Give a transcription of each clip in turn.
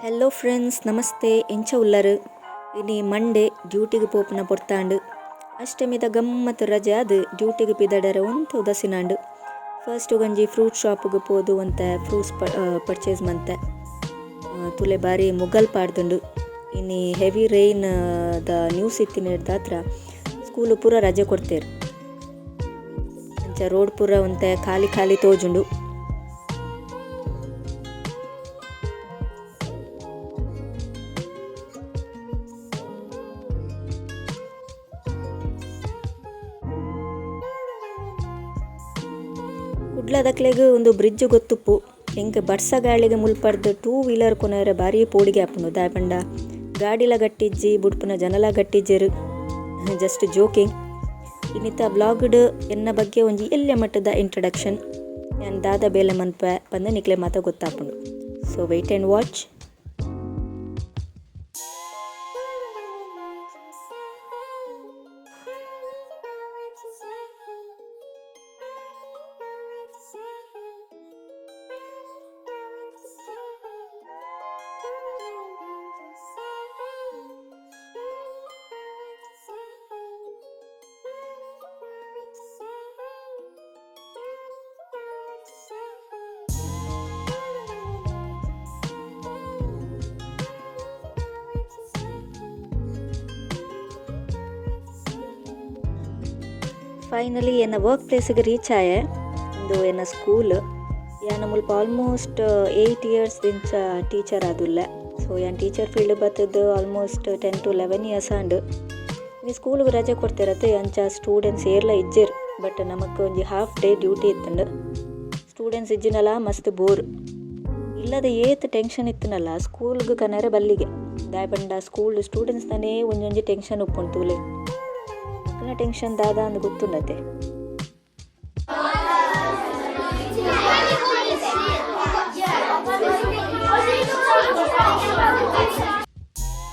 Hello friends, namaste. ಎಂಚ ಉಲ್ಲರ್? ಇನಿ ಮಂಡೆ, ಡ್ಯೂಟಿಗ್ ಪೋಪುನ ಪೊರ್ತಾಂಡ್. ಅಷ್ಟೆಮಿದ ಗಮ್ಮತ್ ರಜೆ ಆದ್ ಡ್ಯೂಟಿಗ್ ಪಿದಡರೆ ಒಂತೆ ಉದಾಸಿನಾಂಡ್. ಫಸ್ಟ್ ಒಂಜಿ ಫ್ರೂಟ್ ಶಾಪ್ಗ್ ಪೋದು ಒಂತೆ ಫ್ರೂಟ್ಸ್ ಪರ್ಚೇಸ್ ಮಂತೆ. ತೂಲೆ, ಬಾರಿ ಮುಗಲ್ ಪಾಡ್ದುಂಡು. ಇನಿ ಹೆವಿ ರೈನ್ ದ ನ್ಯೂಸ್ ಇತ್ತಿನೆಡ್ದಾತ್ರ ಸ್ಕೂಲ್ ಪೂರ ರಜೆ ಕೊಡ್ತೇರ್. ಅಂಚ ರೋಡ್ ಪೂರ ಒಂತೆ ಖಾಲಿ ಖಾಲಿ ತೋಜುಂಡು. ಕುಡ್ಲದಕ್ಲೆಗ್ ಒಂದು ಬ್ರಿಡ್ಜ್ ಗೊತ್ತುಪ್ಪು. ಎಂಕ್ ಬರ್ಸ ಗಾಳಿಗ್ ಮುಲ್ಪರ್ದ್ ಟೂ ವೀಲರ್ ಕೊನೊಯೆರೆ ಬಾರಿ ಪೋಡಿಗೆ ಆಪುಂಡು. ದಾಯೆ ಪಂಡ ಗಾಡಿಲ ಗಟ್ಟಿಜ್ಜಿ, ಬುಡ್ಪುನ ಜನಲ ಗಟ್ಟಿಜ್ಜೆರ್. Just joking. ಇನ್ನಿತ ವ್ಲಾಗ್ಡ್ ಎನ್ನ ಬಗ್ಗೆ ಒಂಜಿ ಎಲ್ಯ ಮಟ್ಟದ ಇಂಟ್ರಡಕ್ಷನ್, ಯಾನ್ ದಾದ ಬೇಲೆ ಮನ್ಪೆ ಪಂದ್ ನಿಕ್ಲೆ ಮಾತ ಗೊತ್ತಾಪುಂಡು. So wait and watch. Finally ಎನ್ನ ವರ್ಕ್ ಪ್ಲೇಸ್ಗೆ ರೀಚ್ ಆಯೆ. ಉಂದು ಎನ್ನ ಸ್ಕೂಲ್. ಯಾನ್ ಮುಲ್ಪ ಆಲ್ಮೋಸ್ಟ್ 8 ಇಯರ್ಸ್ ದಿಂಚ ಟೀಚರ್ ಆದುಲ್ಲೆ. ಸೊ ಯಾನ್ ಟೀಚರ್ ಫೀಲ್ಡ್ ಬತ್ತುದು ಆಲ್ಮೋಸ್ಟ್ 10 ಟು 11 ಇಯರ್ಸ್ ಆಂಡ್. ಇನಿ ಸ್ಕೂಲ್ಗ್ ರಜೆ ಕೊಡ್ತೇರತ್ತೆ, ಅಂಚ ಸ್ಟೂಡೆಂಟ್ಸ್ ಏರ್ಲ ಇಜ್ಜೆರ್. ಬಟ್ ನಮಕ್ ಒಂಜಿ ಹಾಫ್ ಡೇ ಡ್ಯೂಟಿ ಇತ್ತುಂಡು. ಸ್ಟೂಡೆಂಟ್ಸ್ ಇಜ್ಜಿನಲ ಮಸ್ತ್ ಬೋರ್. ಇಲ್ಲದ ಏತ್ ಟೆನ್ಷನ್ ಇತ್ತುನಲ್ಲ, ಸ್ಕೂಲ್ಗ್ ಕನರೆ ಬಲ್ಲಿಗೆ. ದಾಯೆ ಪಂಡ ಸ್ಕೂಲ್ ಸ್ಟೂಡೆಂಟ್ಸ್ ನೇ ಒಂಜೊಂಜಿ ಟೆನ್ಷನ್ ಉಪ್ಪುಂಡು. ತೂಲೆ, ಅಕ್ಲ್ನ ಟೆನ್ಷನ್ ದಾದ ಅಂದ್ ಗೊತ್ತುಂಡತೆ.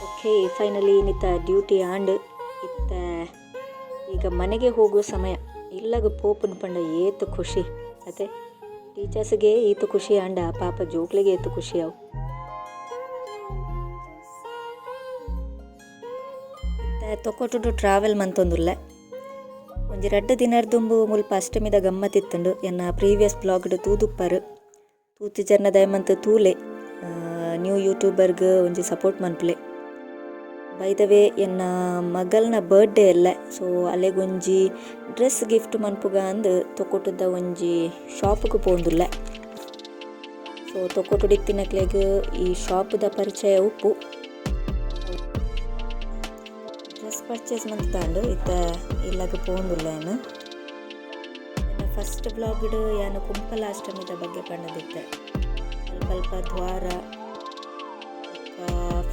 ಓಕೆ, ಫೈನಲಿ ಇನ್ನಿತ ಡ್ಯೂಟಿ ಆಂಡ್. ಇತ್ತ ಈಗ ಮನೆಗೆ ಹೋಗುವ ಸಮಯ. ಇಲ್ಲಗ ಪೋಪುನ ಪಂಡ ಏತ್ ಖುಷಿ ಅತೆ? ಟೀಚರ್ಸ್ಗೆ ಈತ್ ಖುಷಿ ಆಂಡ ಪಾಪ ಜೋಕ್ಲೆಗೆ ಏತ್ ಖುಷಿ ಅವು. ಇತ್ತೆ ತೊಕೊಟುಡು ಟ್ರಾವೆಲ್ ಮಂತೊಂದುಲ್ಲೆ. ಒಂಜಿ ರಡ್ಡ್ ದಿನರ್ದುಂಬು ಮುಲ್ಪ ಅಷ್ಟಮಿದ ಗಮ್ಮತ್ ಇತ್ತುಂಡು. ಎನ್ನ ಪ್ರೀವಿಯಸ್ ವ್ಲಾಗ್ಡ್ ತೂದುಪ್ಪರು. ತೂತಿಜರ್ನ ದಯಮಂತ್ ತೂಲೆ. ನ್ಯೂ ಯೂಟ್ಯೂಬರ್ಗ್ ಒಂಜಿ ಸಪೋರ್ಟ್ ಮನ್ಪುಲೆ. ಬೈ the way, ಎನ್ನ ಮಗಲ್ನ ಬರ್ಡೇ ಎಲ್ಲೆ. ಸೊ ಅಲೆಗೊಂಜಿ ಡ್ರೆಸ್ ಗಿಫ್ಟ್ ಮನ್ಪುಗ ಅಂದ್ ತೊಕೊಟುದ ಒಂಜಿ ಶಾಪ್ಗ್ ಪೋಂದುಲ್ಲೆ. ಸೊ ತೊಕೊಟುಡು ಇತ್ತಿನಕ್ಲೆಗ್ ಈ ಶಾಪ್ದ ಪರಿಚಯ ಉಪ್ಪು. ಡ್ರೆಸ್ ಪರ್ಚೇಸ್ ಮಂತುದಾಂಡ್. ಇತ್ತೆ ಇಲ್ಲಗ್ ಪೋಂದುಲ್ಲೆ ಯಾನ್. ಎನ್ನ ಫಸ್ಟ್ ವ್ಲಾಗ್ಡ್ ಯಾನ್ ಕುಂಪಲಾಷ್ಟಮಿದ ಬಗ್ಗೆ ಪಂಡದಿತ್ತೆ. ಅಲ್ಪ ಅಲ್ಪ ದ್ವಾರ,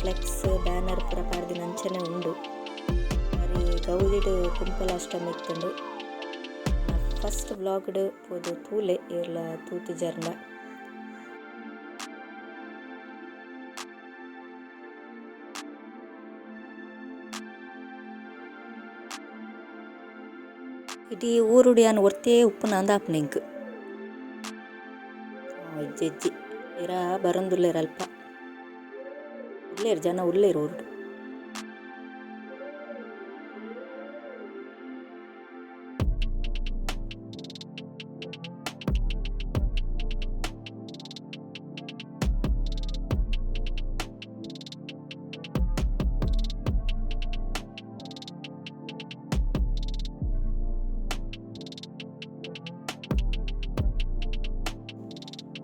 ಫ್ಲೆಕ್ಸ್, ಬ್ಯಾನರ್ ಪೂರ ಪಾಡ್ದಿನ ಅಂಚನೆ ಉಂಡು. ಬಾರಿ ಗೌಜಿಡ್ ಕುಂಪಲಾಷ್ಟಮಿ ಇತ್ತುಂಡು. ಫಸ್ಟ್ ವ್ಲಾಗ್ಡ್ ಪೋದು ತೂಲೆ, ಏರ್ಲ ತೂತಿಜರ್ಂಡ. ಇಡೀ ಊರುಡು ಯಾನ್ ಒರ್ತೇ ಉಪ್ಪುನ ಅಂದ್ ಆಪುಂಡು ಎಂಕ್. ಇಜ್ಜಿ ಇಜ್ಜಿ, ಏರಾ ಬರೊಂದುಲ್ಲೆರ್. ಅಲ್ಪ ಉಲ್ಲೆರ್, ಜನ ಉಲ್ಲೆರ್ ಊರುಡು.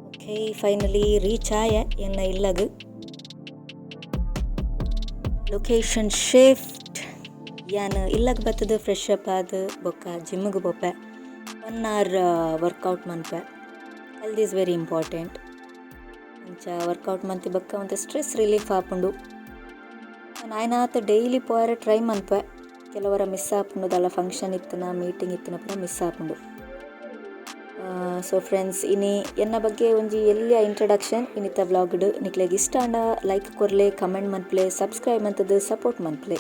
ಓಕೆ, ಫೈನಲಿ ರೀಚ್ ಆಯ ಎನ್ನ ಇಲ್ಲಗ್. Location shift. ಯಾನ್ ಇಲ್ಲಗ್ ಬತ್ತುದು, ಫ್ರೆಶ್ ಅಪ್ ಆದ್, ಬೊಕ್ಕ ಜಿಮ್ಗೆ ಪೋಪೆ. ಒನ್ ಅವರ್ ವರ್ಕೌಟ್ ಮನ್ಪೆ. Health is very important. ಅಂಚ ವರ್ಕೌಟ್ ಮಂತಿ ಬೊಕ್ಕ ಒಂತೆ ಸ್ಟ್ರೆಸ್ ರಿಲೀಫ್ ಆಪುಂಡು. ಯಾನ್ ಆಯ್ನಾತ್ ಡೈಲಿ ಪೋಯರೆ ಟ್ರೈ ಮನ್ಪೆ. ಕೆಲವರ ಮಿಸ್ ಆಪುಂಡು. ದಾಲ ಫಂಕ್ಷನ್ ಇತ್ತುನ, ಮೀಟಿಂಗ್ ಇತ್ತುನ ಪೂರ ಮಿಸ್ ಆಪುಂಡು. ಸೊ ಫ್ರೆಂಡ್ಸ್, ಇನಿ ಎನ್ನ ಬಗ್ಗೆ ಒಂಜಿ ಎಲ್ಯ ಇಂಟ್ರಡಕ್ಷನ್ ಇನ್ನಿತ ವ್ಲಾಗ್ಡ್. ನಿಕ್ಲೆಗ್ ಇಷ್ಟ ಆಂಡ ಲೈಕ್ ಕೊರ್ಲೆ, ಕಮೆಂಟ್ ಮನ್ಪುಲೆ, ಸಬ್ಸ್ಕ್ರೈಬ್ ಮಂತುದು ಸಪೋರ್ಟ್ ಮನ್ಪುಲೆ.